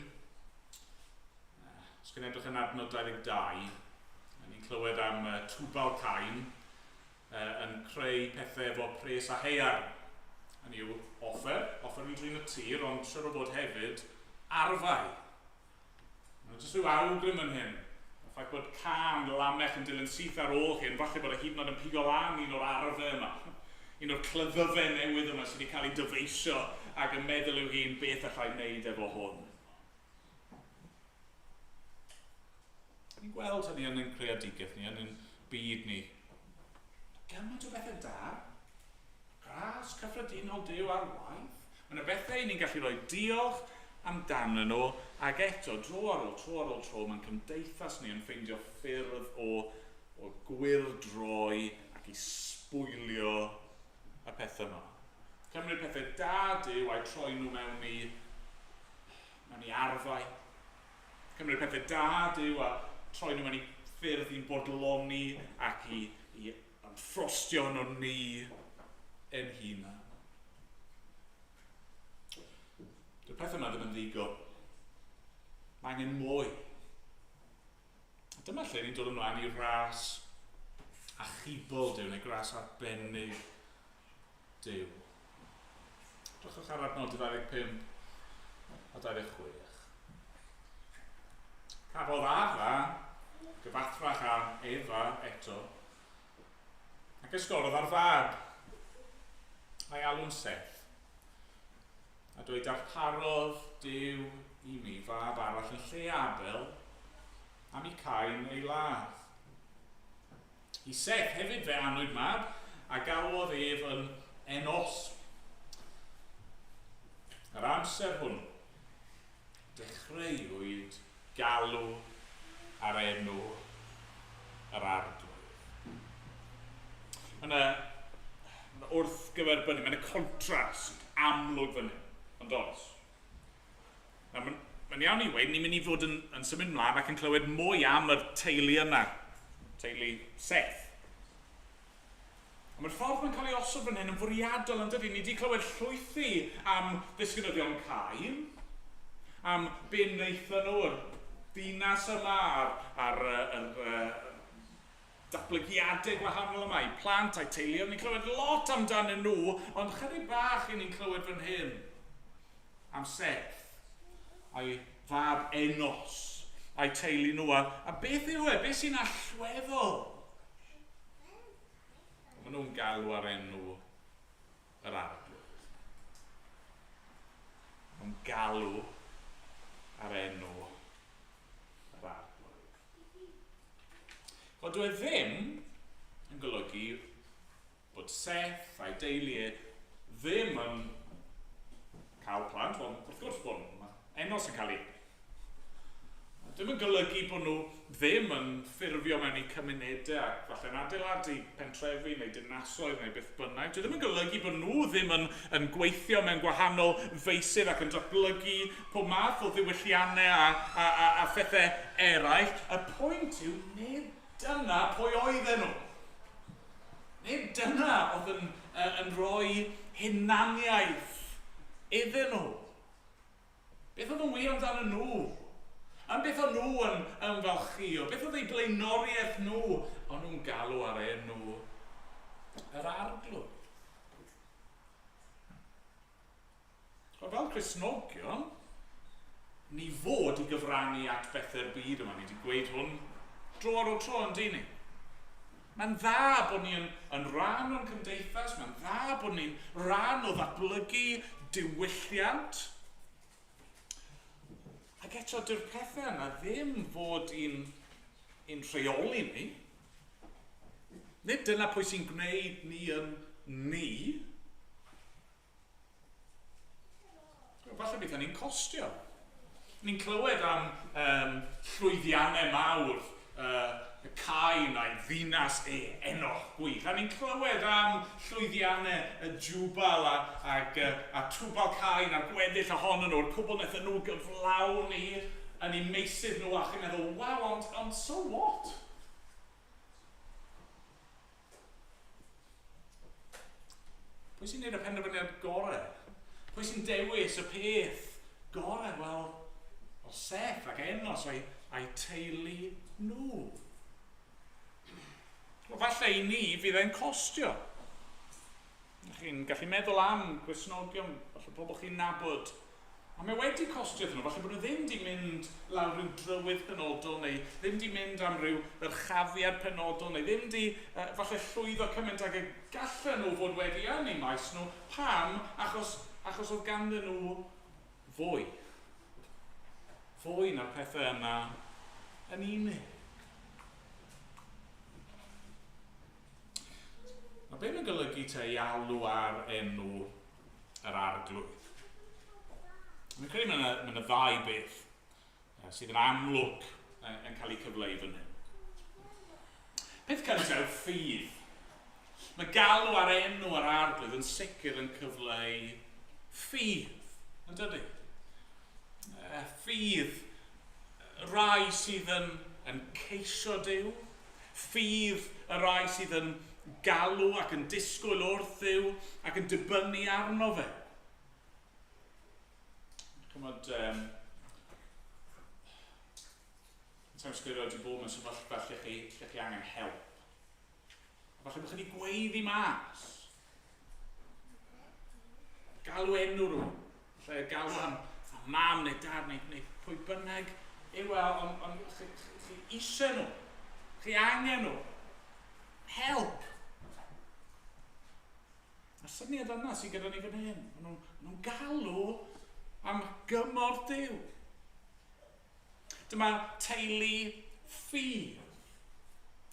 Os chi'n edrych yn adnod 22, ni'n clywed am Tubal Cain yn creu pethau efo pres a haearn. Hynny yw offer, offer i drin y tir, ond siwr o fod hefyd arfau. Mae'n jyst rhyw awgrym yn hyn. Y ffaith bod Can, Lamech yn dilyn syth ar ôl hyn, falle bod e hyd yn oed yn pigo lan un o'r arfau yma. Un o'r cleddyfau newydd yma sydd wedi cael ei dyfeisio ac yn meddwl i'w hun beth allai wneud efo hwn. Ni'n gweld hynny yn ein creadigaeth ni, yn ein byd ni. Gymaint o bethau da. Gras cyffredinol Duw ar waith. Mae yna bethau ni'n gallu rhoi diolch amdanyn nhw, ac eto, dro ar ôl tro ar ôl tro, mae'n cymdeithas ni yn ffeindio ffyrdd o, o gwyrdroi ac i sbwylio y pethau yma. Cymryd pethau da Duw a'i troi nhw mewn i mewn i arfau. Cymryd pethau da Duw a troi nhw mewn i ffyrdd i'n bodloni ac i, i ymffrostio yno ni ein hunain. Dyw'r pethau yma ddim yn ddigon. Mae angen mwy. A dyma lle ni'n dod ymlaen i ras achubol Duw, neu gras arbennig Duw. Drychwch ar adnod 25 a 26. Cafodd Adda gyfathrach â Efa eto, ac esgorodd ar fab, a'i alw'n Seth. A dweud darparodd Duw i mi fab arall yn lle Abel, am i Cain ei ladd. I Seth hefyd fe anwyd mab, a galwodd ef yn Enos. Yr amser hwnnw, dechreuwyd galw ar enw yr Arglwydd. Mae yna wrthgyferbynnu, mae yna contrast amlwg fan hyn, ond oes? Nawr, mae'n ma iawn i weud, ni'n mynd i fod yn, yn symud mlaen ac yn clywed mwy am yr teulu yna, teulu Seth. Ond mae'r ffordd mae'n cael ei osod fan hyn yn fwriadol, yn dydy? Ni wedi clywed llwythi am ddisgynyddion Cain, am be wnaethon nhw, yr ddinas yma, a'r, a'r, yr, yr, datblygiadau gwahanol yma, eu plant a'u teuluoedd. Ni'n clywed lot amdanyn nhw, ond chydig bach i ni'n clywed fan hyn am Seth a'i fab Enos a'i teulu nhw. A, a beth yw e? Beth sy'n allweddol? Maen nhw'n galw ar enw yr Arglwydd. Maen nhw'n galw ar enw yr Arglwydd. Wel, dyw e ddim yn golygu bod Seth a'i deulu e ddim yn cael plant. Wel, wrth gwrs bod nhw. Mae Enos yn cael ei Dim yn golygu bod nhw ddim yn ffurfio mewn i cymunedau ac falle'n adeiladu pentrefi neu dinasoedd neu beth bynnag. Dwi ddim yn golygu bod nhw ddim yn, yn gweithio mewn gwahanol feysydd ac yn datblygu pob math o ddiwylliannau a, a, a, a phethau eraill. Y pwynt yw, nid dyna pwy oedden nhw. Nid dyna oedd yn, yn rhoi hunaniaeth iddyn nhw. Beth oedd yn wir amdanyn nhw? Am beth o'n nhw yn ymfalchïo? Beth oedd eu blaenoriaeth nhw? O'n nhw'n galw ar enw yr Arglwydd. Wel, fel Cristnogion, ni fod i gyfrannu at bethau'r byd yma. Ni wedi gweud hwn dro ar ôl tro, yn dyn ni? Mae'n dda bod ni yn, yn rhan o'n cymdeithas, mae'n dda bod ni'n rhan o ddatblygu diwylliant. Ac eto, dyw'r pethau yna ddim fod i'n, i'n rheoli ni. Nid dyna pwy sy'n gwneud ni yn ni. Falle bydd hynny'n costio. Ni'n clywed am um, llwyddiannau mawr uh, y Cain a'i ddinas e, Enoch, gwych. A ni'n clywed am llwyddiannau y Jubal a, ag, a Tubal Cain a'r gweddill ohonyn nhw'r cwbl wnaethon nhw gyflawni yn eu meysydd nhw, a chi'n meddwl, waw, ond, ond so what? Pwy sy'n gwneud y penderfyniad gorau? Pwy sy'n dewis y peth gorau? Wel, o Seth ac Enos a'i, a'i teulu nhw. Wel, falle i ni fydd e'n costio. Chi'n gallu meddwl am Gristnogion, falle pobl chi'n nabod, A mae wedi costio iddyn nhw, falle bod nhw ddim 'di mynd lawr rhyw drywydd penodol neu ddim 'di mynd am ryw ddyrchafiad penodol neu ddim 'di uh, falle llwyddo cymaint ag y gallen nhw fod wedi yn eu maes nhw. Pam? Achos, achos oedd ganddyn nhw fwy. Fwy na'r pethau yna yn unig. Mae be mae'n golygu te i alw ar enw yr Arglwydd? Mae'n credu mae yna, mae yna ddau beth sydd yn amlwg yn cael eu cyfleu fan hyn. Peth cyntaf yw ffydd. Mae galw ar enw yr Arglwydd yn sicr yn cyfleu ffydd, yn dydy? Ffydd rai sydd yn, yn ceisio Duw, Ffydd y rhai sydd yn galw ac yn disgwyl wrth Dduw ac yn dibynnu arno fe. Chymod, um, Sa'n sgwrio wedi bod mewn sefyllfa lle chi, lle chi angen help. A falle bod chi wedi gweiddi mas. Galw enw rhywun. Falle galw am, am mam neu dad neu, neu pwy bynnag yw e, ond on, chi, chi, chi eisiau nhw. Chi angen nhw. Help! Y syniad yna sydd gyda ni fan hyn. Maen nhw'n nhw galw am gymorth Duw. Dyma teulu ffydd.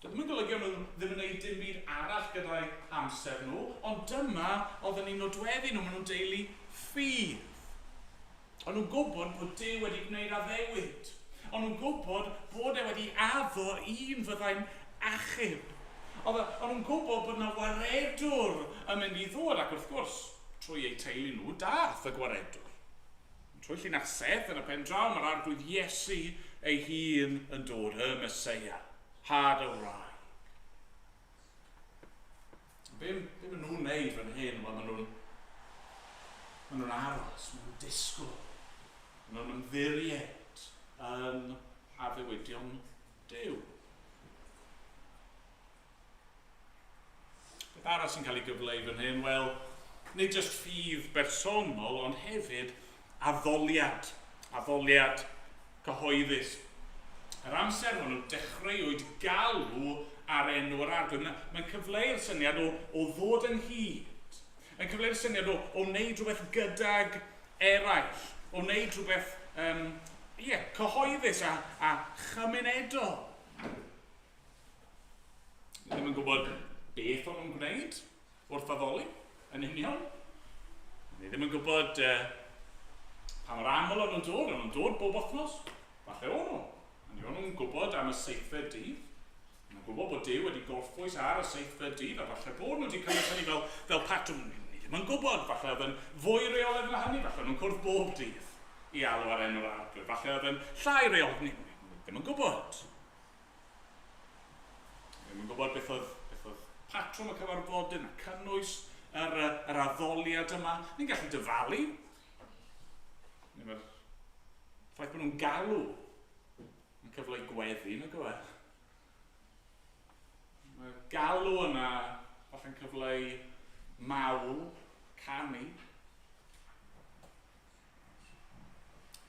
Dyw ddim yn golygu o'n nhw ddim yn gwneud dim byd arall gyda'i amser nhw, ond dyma oedd yn eu nodweddu nhw, maen nhw'n deulu ffydd. O'n nhw'n gwybod bod Duw wedi gwneud addewid. O'n nhw'n gwybod bod e wedi addo un fyddai'n achub. Oedd o'n nhw'n gwybod bod yna waredwr yn mynd i ddod, ac wrth gwrs, trwy eu teulu nhw, dath y gwaredwr. Trwy llinach Seth yn y pen draw, mae'r Arglwydd Iesu ei hun yn dod, y Meseia, had y wraig. Be, be maen nhw'n neud fan hyn? Wel, maen nhw'n maen nhw'n aros, maen nhw'n disgwyl, maen nhw'n ymddiried yn addewidion Duw. Beth arall sy'n cael ei gyfleu fan hyn? Wel, nid jyst ffydd bersonol, ond hefyd addoliad. Addoliad cyhoeddus. Yr amser hwnnw, dechreuwyd galw ar enw yr Arglwydd. Mae'n cyfleu'r syniad o, o ddod ynghyd. Mae'n cyfleu'r syniad o, o wneud rhywbeth gydag eraill. O wneud rhywbeth um, yeah, cyhoeddus a, a chymunedol. Ni ddim yn gwybod beth o'n nhw'n gwneud wrth addoli, yn union. Ni ddim yn gwybod pa mor aml o'n nhw'n dod. O'n nhw'n dod bob wythnos? Falle o'n nhw. Ond o'n nhw'n gwybod am y seithfed dydd. O'n nhw'n gwybod bod Duw wedi gorffwys ar y seithfed dydd, a falle bod nhw wedi cymryd hynny fel, fel patrwm. Ni ddim yn gwybod. Falle oedd yn fwy reolaidd na hynny. Falle o'n nhw'n cwrdd bob dydd i alw ar enw'r Arglwydd. Falle oedd yn llai reolaidd. Ni, ni ddim yn gwybod. Ddim yn gwybod beth oedd, beth oedd patrwm y cyfarfodydd na cynnwys yr, yr addoliad yma. Ni'n gallu dyfalu. Mae'r ffaith bod nhw'n galw yn cyfle i gweddi, nag yw e? Mae'r galw yna falle'n cyfle i mawl, canu.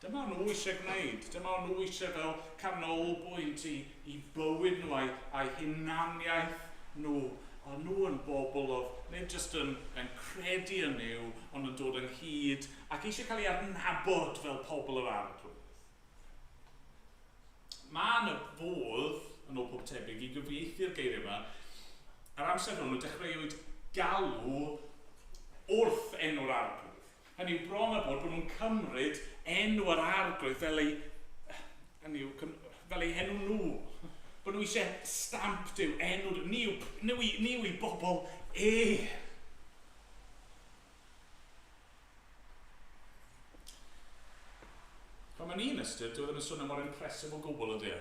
Dyma nhw eisiau gwneud. Dyma nhw eisiau fel canolbwynt i, i bywyd nhw a'i, a'i hunaniaeth nhw. Ond nhw yn bobl oedd nid jyst yn, yn credu yn Nuw, ond yn dod ynghyd ac eisiau cael ei adnabod fel pobl yr Arglwydd. Mae yna fodd, yn ôl pob tebyg, i gyfieithu'r geiriau yma. Ar amser hwnnw, dechreuwyd galw wrth enw'r Arglwydd. Hynny yw, bron a bod bod nhw'n cymryd enw yr Arglwydd fel eu, hynny yw, fel eu henw nhw. Bod nhw eisiau stamp Duw, enw Duw. Ni yw, ni yw, ni yw ei bobl e. Pan mae'n un ystyr, dyw e ddim yn swnio mor impressive o gwbl ydy e.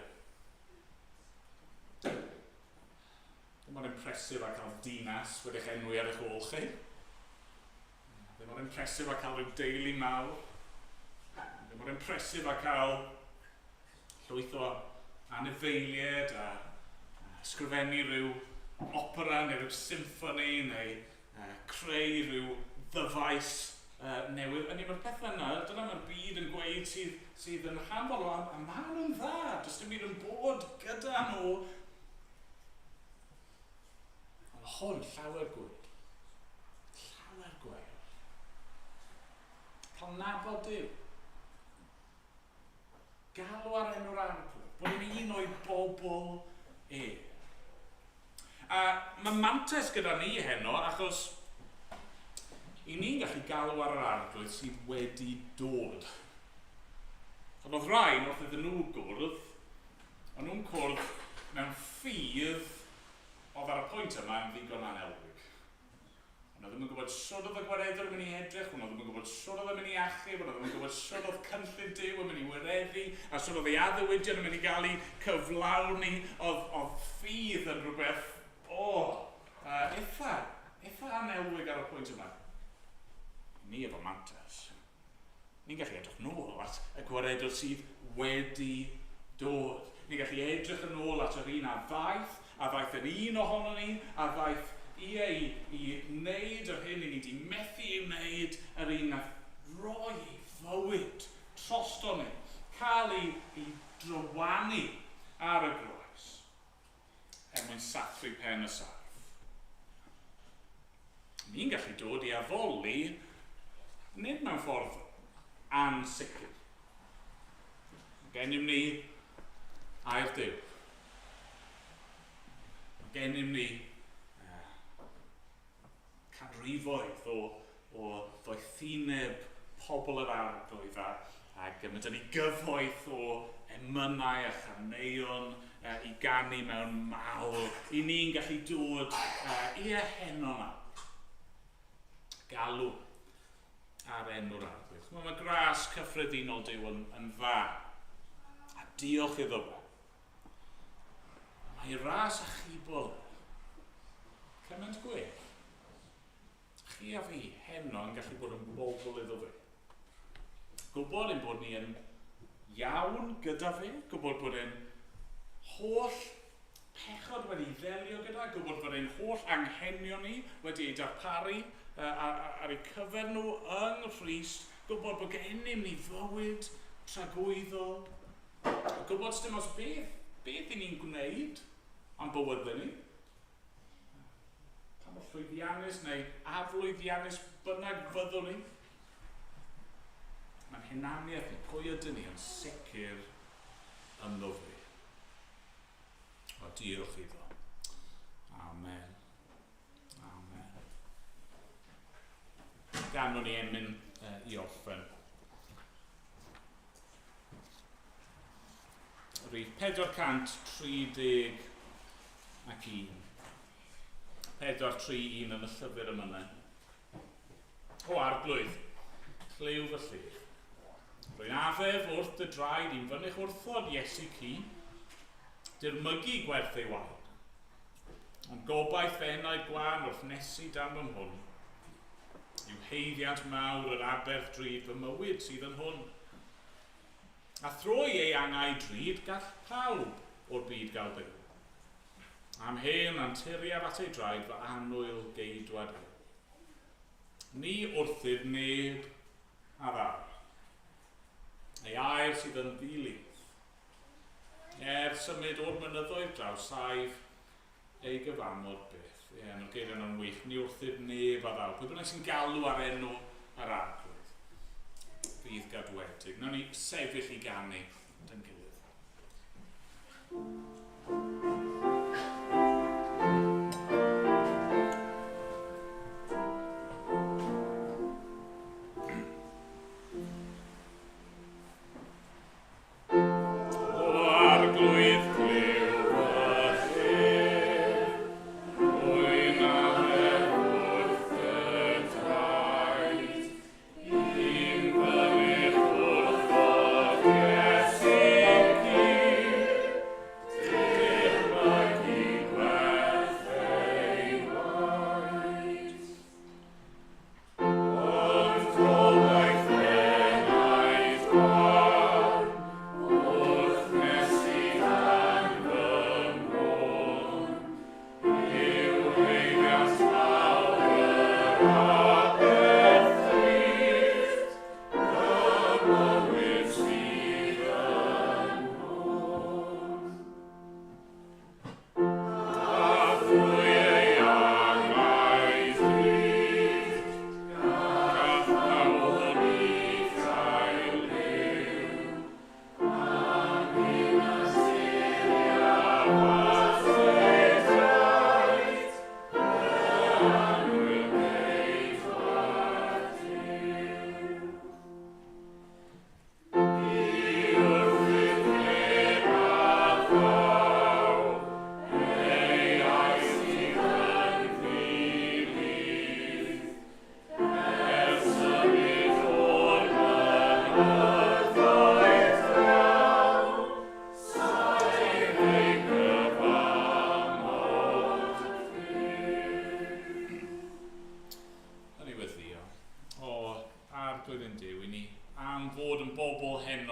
Ddim mor impressive a cael dinas wedi'ch enwi ar eich ôl chi. Ddim mor impressive a cael rhyw deulu mawr. Ddim mor impressive a cael llwyth o anifeiliaid a ysgrifennu rhyw opera neu rhyw symffoni neu creu rhyw ddyfais newydd. Hynny, mae'r pethau yna, dyna mae'r byd yn gweud sydd, sydd yn hanfodol, a, a maen nhw'n dda, does dim byd yn bod gyda nhw. Ond hwn llawer gwell. Llawer gwell. Cael nabod Duw. Galw ar enw'r Arglwydd. Bod yn un o'i bobl e. A mae mantais gyda ni heno achos i ni'n gallu galw ar yr Arglwydd sydd wedi dod. Ond oedd rhain wrth iddyn nhw gwrdd, o'n nhw'n cwrdd mewn ffydd oedd ar y pwynt yma yn ddigon anelwig. O'n nhw ddim yn gwybod sut oedd y gwaredwr yn mynd i edrych, o'n nhw ddim yn gwybod sut oedd yn mynd i achub, o'n nhw ddim yn gwybod sut oedd cynllun Duw yn mynd i wireddu, a sut oedd ei addewidion yn mynd i gael eu cyflawni. Oedd, oedd ffydd yn rhywbeth, o, oh, eitha, eitha anelwig ar y pwynt yma. Ni efo mantais. Ni'n gallu edrych nôl at y gwaredwr sydd wedi dod. Ni'n gallu edrych yn ôl at yr un a ddaeth yn un ohono ni, a ddaeth i wneud yr hyn i ni wedi methu ei wneud, yr un nath roi ei fywyd trosto ni, cael ei drywanu ar y groes, er mwyn sathru pen y sarff. Ni'n gallu dod i addoli, nid mewn ffordd ansicr. Gennym ni air Duw. Mae gennym ni canrifoedd o ddoethineb pobl yr Arglwydd ac mae 'da ni gyfoeth o emynau a chaneuon i ganu mewn mawl. I ni'n gallu dod i heno 'ma. Galw ar enw'r Arglwydd. Mae gras cyffredinol Duw yn dda. A diolch iddo fe. Mae ras achubol cymaint gwell. Chi a fi heno yn gallu bod yn bobl iddo fe. Gwybod ein bod ni yn iawn gyda fe, gwybod bod ein holl pechod wedi ddelio gyda, gwybod bod ein holl anghenion ni wedi ei darparu ar eu cyfer nhw yng Nghrist, gwybod bod gennym ni fywyd tragwyddol, gwybod dim os beth i ni'n gwneud am bywydau ni, pa mor llwyddiannus neu aflwyddiannus bynnag fyddwn ni. Mae'n hunaniaeth ni, pwy ydyn ni yn sicr ynddo fe. O, diolch iddo. Amen. Amen. Ganwn ni emyn i orffen. Rhif 431. 431 yn y llyfr emynau. O Arglwydd, clyw fy llef. Rwy'n addef wrth dy draed i'n fynych wrthod Iesu ci, dirmygu gwerth ei waed. Ond gobaith fy enaid gwan wrth nesu dan fy mhwn, yw haeddiant mawr yr aberth drud fy mywyd sydd yn hwn. A thrwy ei angau drud gall pawb o'r byd gael byw. Am hen anturiaf at ei draed fy annwyl geidwad yw. Ni wrthyd neb a ddaw. Ei air sydd yn ddi-lith. Er symud o'r mynyddoedd draw saif ei gyfamod byth. Ie, mae'r geiriau yna'n wych. Ni wrthyd neb a ddaw. Pwy bynnag sy'n galw ar enw yr Arglwydd, fydd gadwedig. Nawn ni sefyll i ganu dy'n gilydd.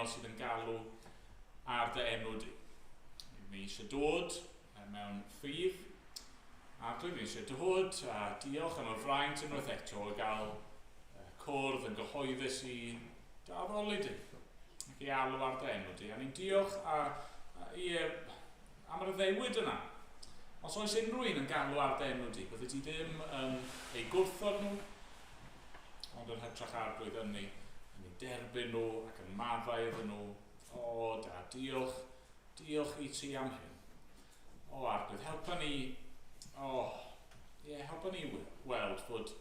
Sydd yn galw ar dy enw di. ni eisiau dod mewn ffydd. Arglwydd, ni eisiau dod a diolch am y fraint unwaith eto o gael cwrdd yn gyhoeddus i dy addoli di ac i alw ar dy enw di. A ni'n diolch a, i, am yr addewid yna. Os oes unrhyw un yn galw ar dy enw di, bydde ti ddim yn ei gwrthod nhw, ond yn hytrach, Arglwydd, yn ei derbyn nhw ac yn maddau iddyn nhw. O, da, diolch, diolch i ti am hyn. O, Arglwydd, helpa ni, o, ie, yeah, helpa ni weld fod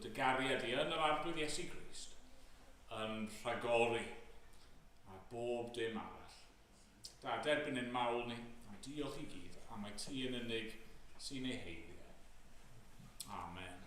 y gariad i yn yr Arglwydd Iesu Grist yn rhagori ar bob dim arall. Da, derbyn ein mawl ni, a diolch i gyd, a mae ti yn unig sy'n ei haeddu. Amen.